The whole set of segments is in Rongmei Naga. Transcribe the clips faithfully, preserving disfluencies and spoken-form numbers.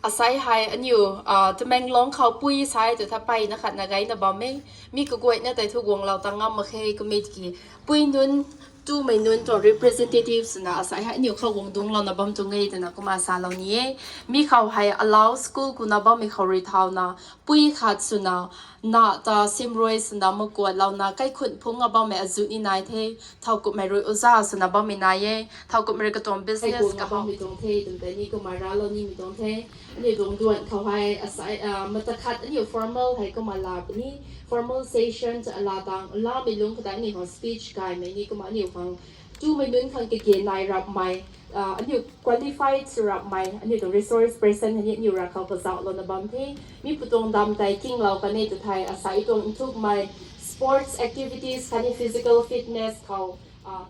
Asai hei aniu, ah, Tamenglong khou pui sai tu tha peyna khatna gayna bam e. Mi kaguayna tei thu guanglou ta ngam mak khe, kum e tiki pui nunc, tumei nunc tuang representative swna asai hei aniu khou guang dungclouna bam tuang e twna kumna salou ni e. Mi khou hei alau school kuna bammei khou rui thauna, pui khat swna, na ta simrui swna makuatlouna kaikhun phungc a bammei azuh ni nai the. Thowkumhmei rui oja swna bammei nai e. Thowkumhmei rui katuang business ka bammei tuang the, twmei tei ni kumna raclou nimei tuang the. Aniu tuang duan khou hei, asai, ah, mata khat aniu formal hei kumna la puni, formal session ta ala tang, lamei lungc khou tei aniu khang speech kaymei ni kumna aniu khang, tumei nunc khang kage nai rapmei, ah, aniu qualified sw rapmei, aniu tuang resource person hei ni aniu ra khou kazauhlouna bam the. Mi pu tuang dam tei kinglou kan e tu thei, asai tuang nthukmei sports activities khatni physical fitness khou, ah,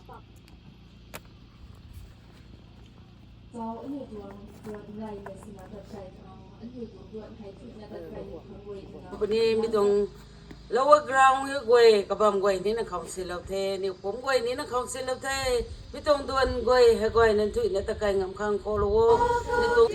Puni mi tuang lower ground hi guay, kabam guay nina khou silou the, niu pumc guay nina khou silou the, mi tuang duan guay hei guay nang thuina ta kai ngam khang khou lou o, mi tuang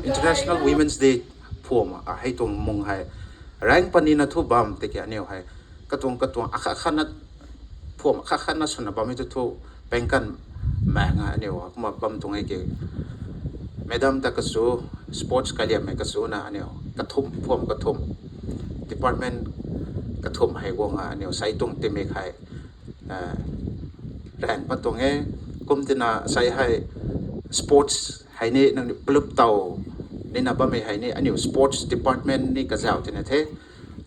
International Women's Day phuam a hei tuang mung hei raeng panina thu bam tiki aniu hei katuang katuang akhat khatna phuam akhat khatna swna bam e tu thu pengkan maeng a aniu kumna bam tuang e ki. Madam ta kachu, sports kaliammei kachuna aniu kathumh, phuam kathumh, department kathumh hei guang a aniu sei tuang timik hei, ah, raeng pat tuang e. Kum tina sei hei sports hei ni nangniw plup tow nina bammei hei ni aniu sports department ni kazauh tina the.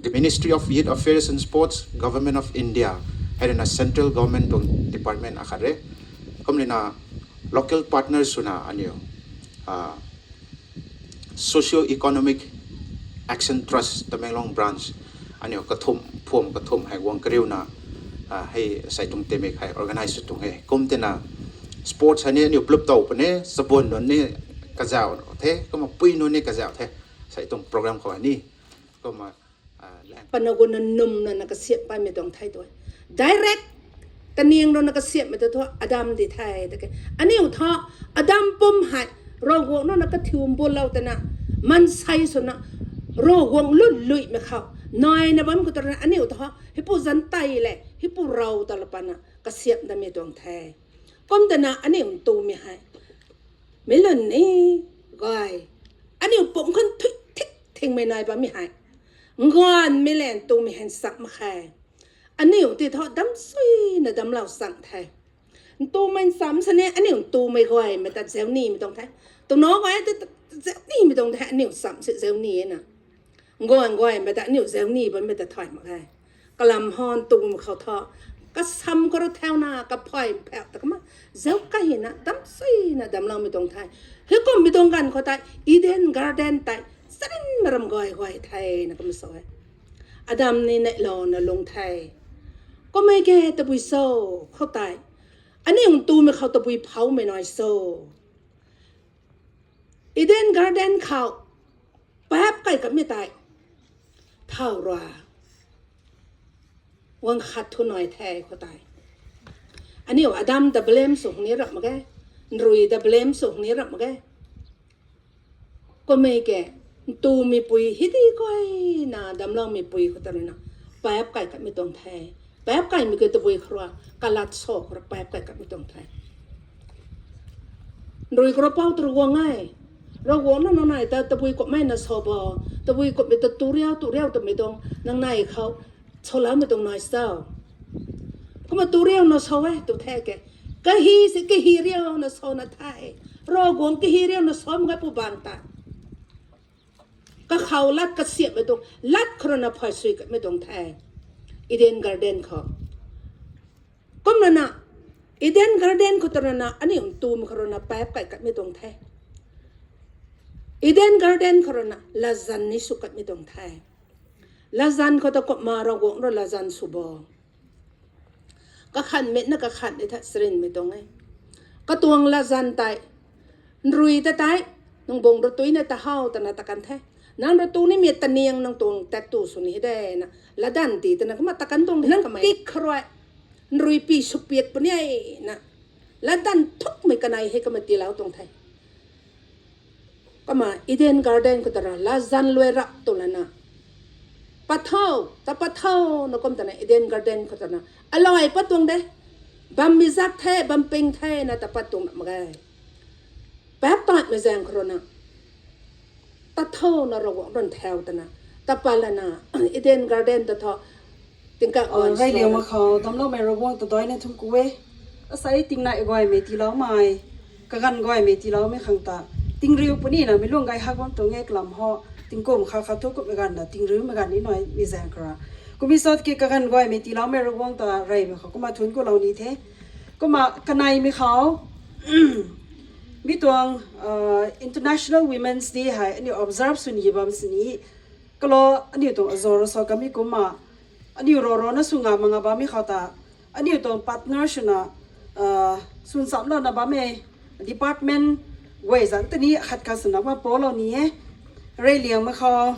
The Ministry of Youth Affairs and Sports, Government of India, hei ruina central government tuang department akhat re. Kumlina local partners swna aniu, ah, Socio Economic Action Trust Tamenglong Branch, aniu kathumh, phuam kathumh hei guang kariuna, ah, hei sei tuang timik hei organize sw tuang e. Kum tina sports hei ni aniu plup tow puni, chabun nunc ni kazauh the, kumna pui nunc ni kazauh the, sei tuang program khou hei ni. Kumna, ah, lang. Pana guna numna na kasiamh paymei tuang the tu. Direct kaniang rui na kasiamhmei tu thu adam di the, ta ke. Aniu thu adam pum hei Ravguangc rui na kathiu mbulou tana, maansei swna Ravguangc luluihmei khou naina bam khou tu rui na aniu thu hei pu zanc tei le, hei pu rav ta la pana kasiamh damei tuang the. Kum tana aniu ntumei hei mi lun ni gay, aniu pumc khang thui thik thingmei nai bammei hei, nganvmei le ntumei hei nchamh mak khe. Aniu ti thu dam suina damclou chang the. Ntumei nchamh sini aniu ntumei gaymei ta zauc nimei tuang the. Twna gay ta, ta, ta zauc nimei tuang the, aniu nchamh si zauc ni e na. Nganv gaymei ta aniu zauc ni bammei ta thay mak khe. Kalam han tumei khou thu, kasam khou rui thauna, kaphay phau ta kumna zauc kahina dam suina damcloumei tuang the. Hei kummei tuang ganv khou tei Eden Garden tei charynmei ram gay gay the na kumna sa e. Adam ni neihlouna lung the. Kummei ke tabui cho khou tei, aniu ntumei khou tabui phoucmei nai cho. Eden Garden khou paap kai kamei tei thau rui guang khat thu nai the khou tei, aniu Adam ta blame sw ni rap mak ge, nrui ta blame sw ni rap mak ge. Kummei ke, ntumei pui hei di kayna damcloumei pui khou ta rui na paap kai kamei tuang the. Paap kaimei ke tabui khou rui, kalat so khou rui paap kai kamei tuang the. Nrui khou rui pou tu rui guang e. Ravguangc na nang nai ta tabui kumhmei na sa bo, tabui kumhmei ta tu riau, tu riau twmei tuang nang nai khou, saloumei tuang nai cho. Kumna tu riau na sa e tu the ke. Kahi si kahi riau na sana the. Ravguangc kahi riau na sa mak ge pu bang ta. Kakhou lat kasiamhmei tuang, lat khou rui na phay sui kamei tuang the. Eden Garden khou. Kumna na, Eden Garden khou ta rana, aniu ntumei khou rana paap kai katmei tuang the. Eden Garden khou rana, latzan ni sw katmei tuang the. Latzan khou ta kumna Ravguangc rui latzan sw bo. Kakhan mei na kakhan ni tha sarinmei tuang e. Katuang latzan tei, nrui ta tei, nang bung rui tui na ta how twna ta kan the. Nang rui tu ni mei ta niang nang tuang tattoo sw ni de na. Latdanv ti twna kumna ta kan tuang de nang kamei. Tik kharui. Nrui pi sw piak puni e na. Latdanv thukmei kanei hei kamei tiilou tuang the. Kumna Eden Garden khou ta ra, latzan luai rap tu lana. Pathau, ta pathau na kum tana Eden Garden khou tana. Alai pat tuang de. Bam mi zak the, bam ping the na ta pat tuang na mak ge. Paap tat mei zaeng khou rana. Ta thau na Ravguangc rui thau tana. Ta pat lana, Eden Garden ta thau. Tingkauh, ah, wan rey liang ma khou, damcloumei Ravguangc ta daina thum ku e. Asei tingnai guaymei tiiloumei, kaganv guaymei tiiloumei khang ta. Tingriu puni na mi lung gay hak bam tuang e kalam ho. Tingkum kha kha thu kumhmei ganv na, tingriumei ganv ni nai mi zaeng khou ra. Kumhmei sat ki kaganv guaymei tiiloumei Ravguangc ta reymei khou kumna thuanc kulou ni the. Kumna kaneimei khou, mi tuang, ah, International Women's Day hei aniu observe sw ni bam sini. Kalou aniu tuang azor sa kami kumna. Aniu rou rou na sw nga ma nga bammei khou ta. Aniu tuang partner swna, ah, swn chamlou na bammei department guay zan tani khat khat swna kumna polou ni e. Rey liang ma khou.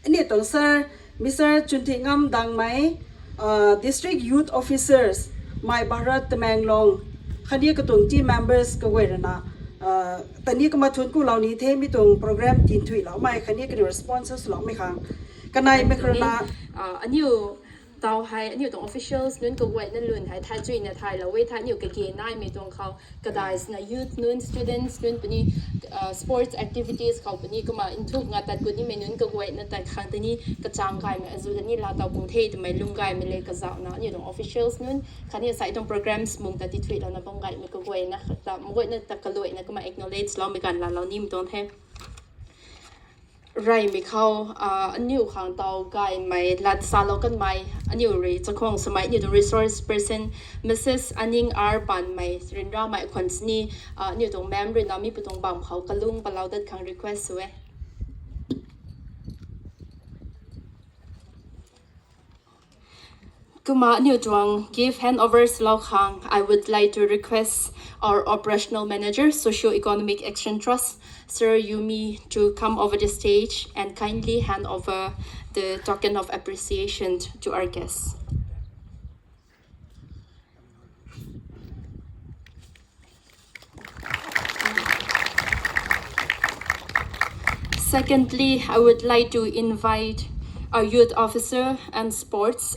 Aniu tuang sir, Mister Chunthuingam Dangmei, ah, District Youth Officers, My Bharat Tamenglong. Khatni katuang team members kaguay rana, ah, tani kumna thuanc kulou ni the mi tuang program tinthuiloumei khatni kaniw responses loumei khang. Kaneimei khou rana, ah, aniu tau hei, aniu tuang officials nunc kaguayna lun hei, thai chuina thailou e, thai aniu kage naimei tuang khou, kadai swna youth nunc, students nunc puni, ah, sports activities khou puni, kumna nthuk nga tat kut nimei nunc kaguayna tat khang tani, kachang gaymei azu tani laa taw pung the twmei lung gaymei le kazauhna, aniu tuang officials nunc, khatni asei tuang programs mung ta tithuilouna bam gaymei kaguayna, ta, maguayna ta kaluaina kumna acknowledge loumei ganv laalou nimei tuang the. Reymei khou, ah, aniu khang tau gaymei lat salou kanmei, aniu rui chakhwang swmei, aniu tuang resource person, Missus Aning R Panmei, ryanramei khwan sini, ah, aniu tuang ma'am rui na mi pu tuang bam khou kalung palou dat khang request sw e. Kumna aniu tuang gift handover swlou khang, I would like to request our operational manager, Socio-Economic Action Trust, Sir Yumi, to come over the stage and kindly hand over the token of appreciation to our guests. Secondly, I would like to invite our youth officer and sports,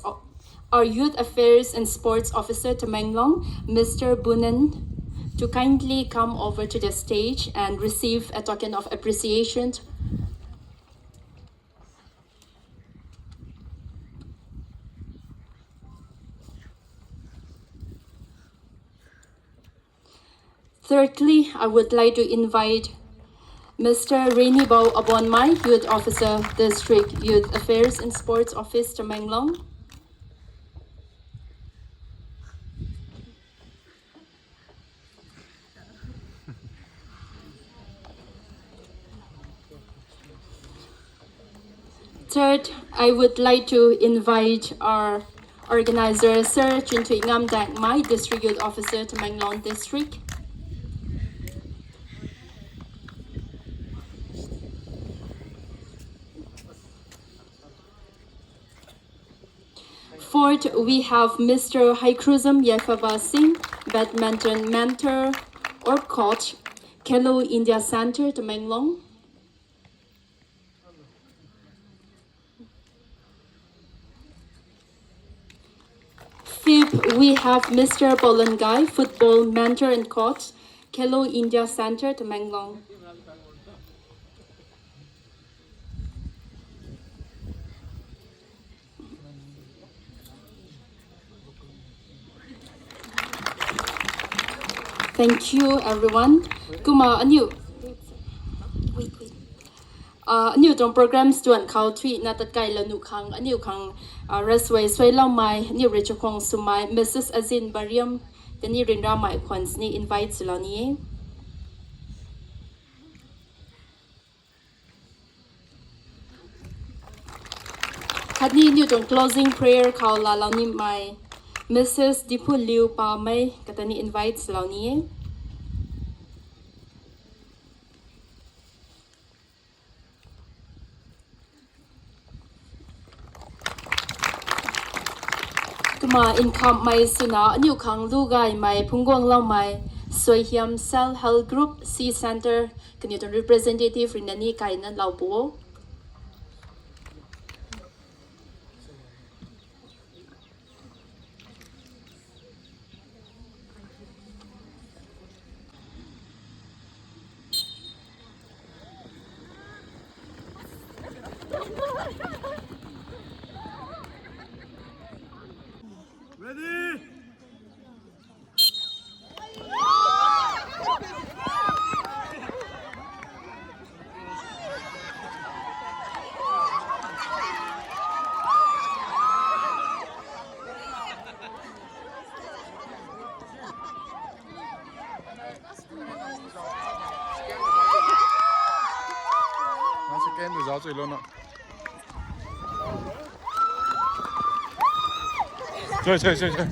our youth affairs and sports officer Tamenglong, Mister Bunan, to kindly come over to the stage and receive a token of appreciation. Thirdly, I would like to invite Mister Renibau Abonmai, Youth Officer, District Youth Affairs and Sports Office, Tamenglong. Third, I would like to invite our organizer, Sir Chunthuingam Dangmei, District Youth Officer, Tamenglong District. Fourth, we have Mister Haikruzam Yaifaba Singh, badminton mentor or coach, Khelo India Center, Tamenglong. Fifth, we have Mister Polan Gai, football mentor and coach, Khelo India Center, Tamenglong. Thank you, everyone. Kumna aniu. Ah, aniu tuang programs tuan khou thuina tatkai lou nuh khang, aniu khang, ah, ravsuai suailoumei, aniu rui chakhwang swmei, Mrs Azin Bariam, tei ni ryanramei khwan sini invite swlou ni e. Khatni aniu tuang closing prayer khou laalou nimei, Mrs Diphuliu Pamei, kata ni invite swlou ni e. Kumna nkhamhmei swna aniu khang lu gaymei phungc guangloumei, Suaihiam Self Help Group C Centre, kaniw tuang representative rui na ni kaina lou pu o. Ready? Second tu zauc chui lou na. Chui, chui, chui, chui.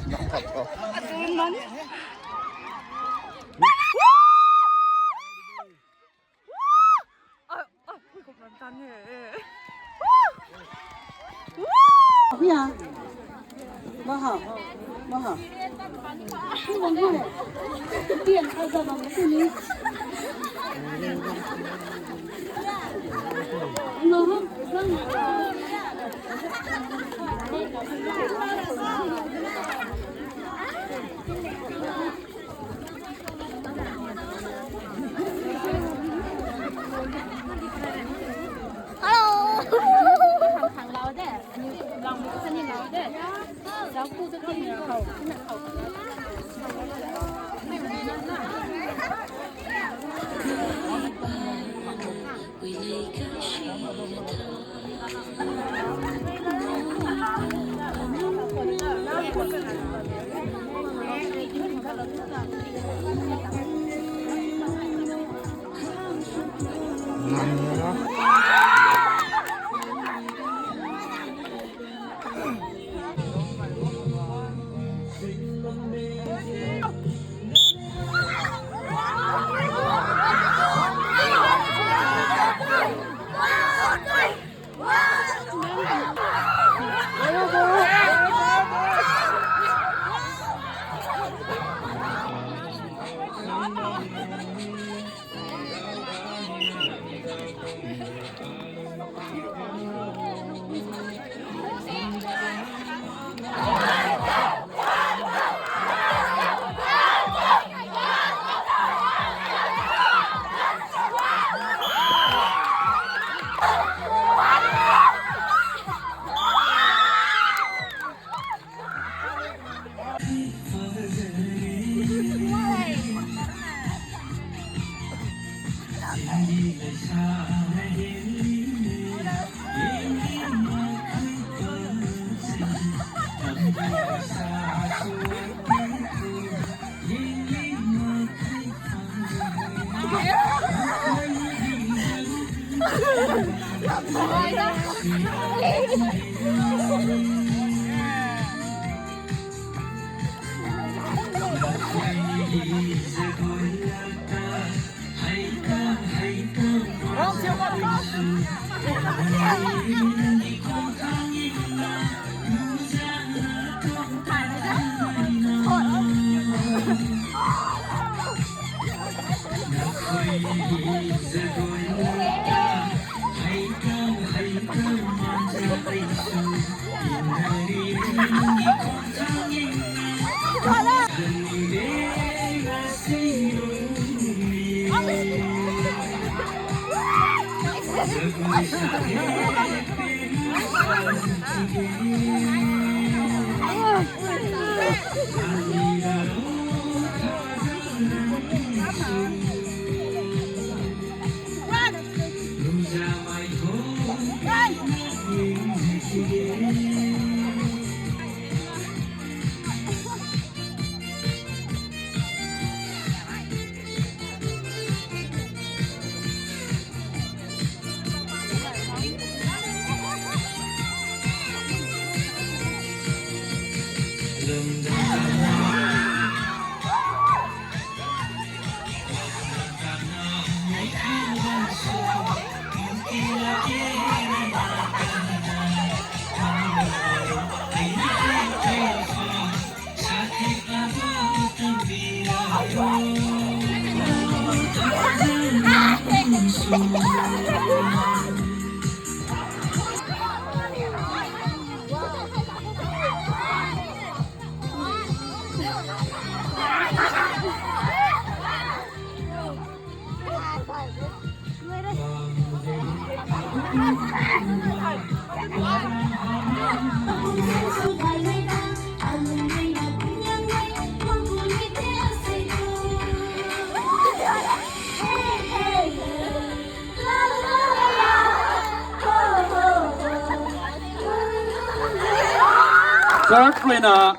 Third ruina,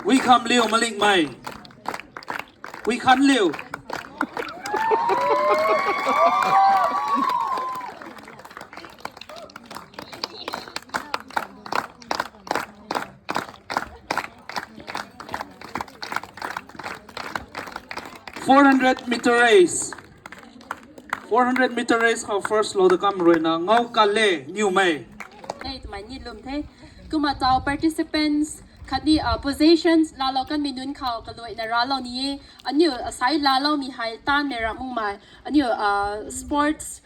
Wi Kham Liu Malingmei. Wi Khan Liu. Four hundred meter race. Four hundred meter race khou first lou da kam ruina Ngau Kale Niumei. Hey, twmei ni lum the. Kumna tau participants khatni, uh, positions laalou kanmei nunc khou kaluaina raclou ni e. Aniu asai laaloumei hei tan mei ra mungmei. Aniu, uh, sports,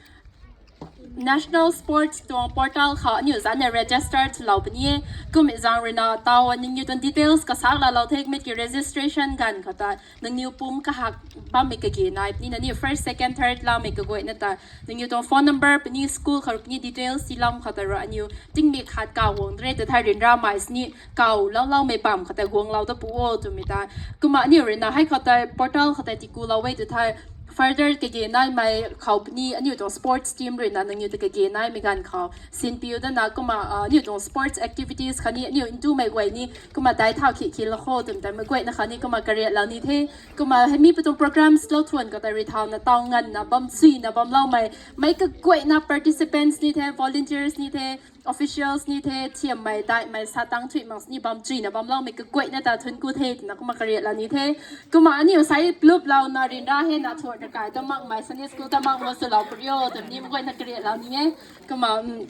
National Sports tuang portal khou aniu zanna register swlou puni e. Kum e zang ruina tau nangniw tuang details kasak laalou the, mei ki registration ganv khou ta nangniw pum kahak bammei kage nai puni, nangniw first, second, third laamei kaguayna ta nangniw tuang phone number puni, school khou puni details tiilam khou ta rui aniu tingmik khat kaw guang de re ta thai ryanramei sini kaw louloumei bam khou ta guanglou da pu o twmei ta. Kumna aniu ruina hei khou ta portal khou ta tiikulou e tu thai further kage naimei khou puni aniu tuang sports team ruina nangniw ta kage naimei ganv khou sinpiu dana kumna, uh, aniu tuang sports activities khatni aniu ntumei guay ni kumna dai thau khi khi lou kho twmei ta meic guayna khou ni kumna kariatlou ni the. Kumna hei mi pu tuang programs lou thuan khou ta rui thauna tau nganvna bam suina bamloumei meic kaguayna participants ni the, volunteers ni the, officials ni the, thiammei daihmei satang thuimei sini bam chuina bamloumei kaguayna ta thuanc ku the twna kumna kariatlou ni the. Kumna aniu sai pluplouna ryanra hena thuan rakai ta makmei Sunday school ta mak mo swlou puri o twmei ni meic guayna kariatlou ni e. Kumna, um,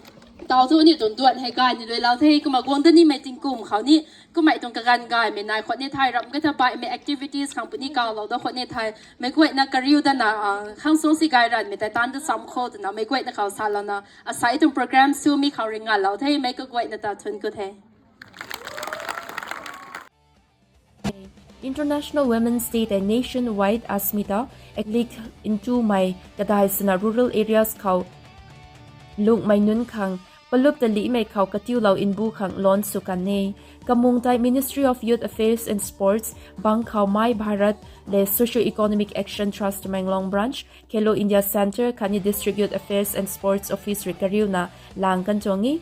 tau thu aniu tuang duan hei gay ni luailou the. Kumna guang da nimei tingkum khou ni kummei tuang kaganv gaymei nai khwan ni thai, ram kai tha baihmei activities khang puni kawlou da khwan ni thai meic guayna kariu dana, uh, khang suang si gay ranvmei tei taanv da cham kho twna meic guayna khou salouna asai tuang program sw mi khou rui ngalou the, meic kaguayna ta thuanc ku the. International Women's Day tei nationwide asmita, eklik ntumei kadai swna rural areas khou lungmei nunc khang palup talihmei khou katiulou mbu khang lan sw kan e. Kamung tei Ministry of Youth Affairs and Sports bang khou My Bharat le Socio Economic Action Trust Tamenglong Branch, Khelo India Centre khatni District Youth Affairs and Sports Office rui kariuna lang kan tuang e.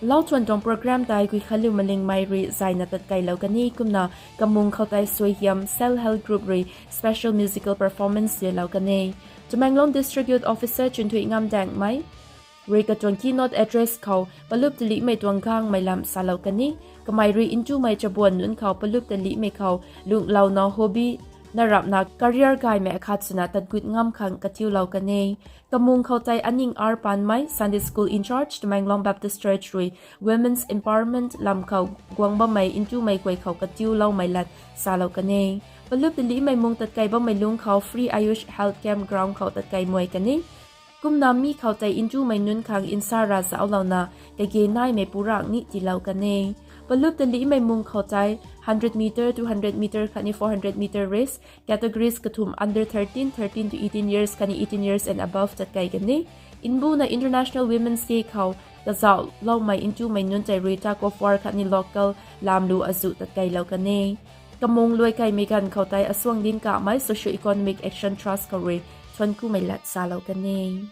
Lou thuan tuang program tei Guikhanliu Malingmei rui zayna tatkeilou kan e, kumna kamung khou tei Suaihiam Self Help Group rui special musical performance tiilou kan e. Tamenglong District Youth Officer Chunthuingam Daengmei rui katuang keynote address khou palup talihmei tuang gangmei lam salou kan e. Kamei rui ntumei chabuan nunc khou palup talihmei khou lunglouna hobby na rapna career gaymei akhat swna tatgut ngam khang katiulou kan e. Kamung khou tei Aning R Panmei, Sunday School in-charge, Tamenglong Baptist Church rui women's empowerment lam khou guang bammei ntumei guay khou katiuloumei lat salou kan e. Palup talihmei mung tatkei bammei lungc khou free Ayush Health Camp ground khou tatkei muai kan e. Kumna mi khou tei ntumei nunc khang nsa ra zauclouna kage naimei purang ni tiilou kan e. Palup talihmei mung khou tei hundred meter, two hundred meter khatni four hundred meter race, categories kathumh under thirteen, thirteen to eighteen years khatni eighteen years and above tatkei kan e. Mbuna International Women's Day khou kazauhloumei ntumei nunc tei rui tug of war khatni local lamlu azuh tatkeilou kan e. Kamung luaikeimei ganv khou tei asuang dinc kamei Socio Economic Action Trust khou rui thuanc kumei lat salou kan e.